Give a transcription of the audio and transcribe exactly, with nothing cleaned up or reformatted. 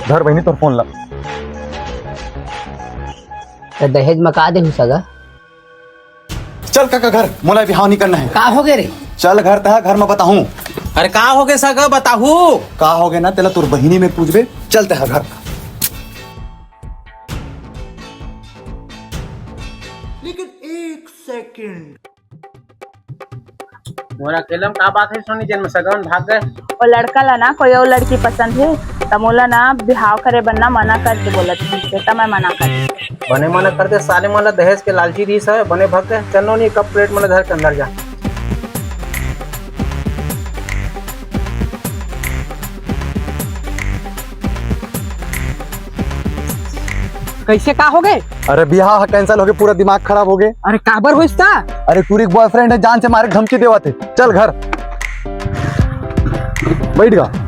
धर बहिनी तोर फोन ला। त दहेज म का देहू सगा? चल काका घर, मोला बिहाव नहीं करना है। का हो गे रे? चल घर, तहा घर में बताहूँ। अरे का हो गे सगा, बताहू। का हो गे ना, तेला तोर बहिनी में पूछबे। चल तहा घर। लेकिन एक सेकंड। मोर अकेला म का बात हे सोनी, जेन म सगा मन भाग गे? ओ लड़का ला ना कोई अउ लड़की पसंद हे, त मोला ना बिहाव करे बर ना मना कर दे बोलत रहिस हे, त मैं मना कर दे। बने मना कर दे, साले मन ला दहेज के लालची रहिस हे, बने भग गे। चल नोनी, कप प्लेट मन ला धर के अंदर जा। कइसे का हो गे? अरे बिहाव ह cancel हो गे, पूरा दिमाग खराब हो गे। अरे काबर होइस ता? अरे टूरी के boyfriend हे, जान से मारे के धमकी देवत हे। चल घर। बैठ गा।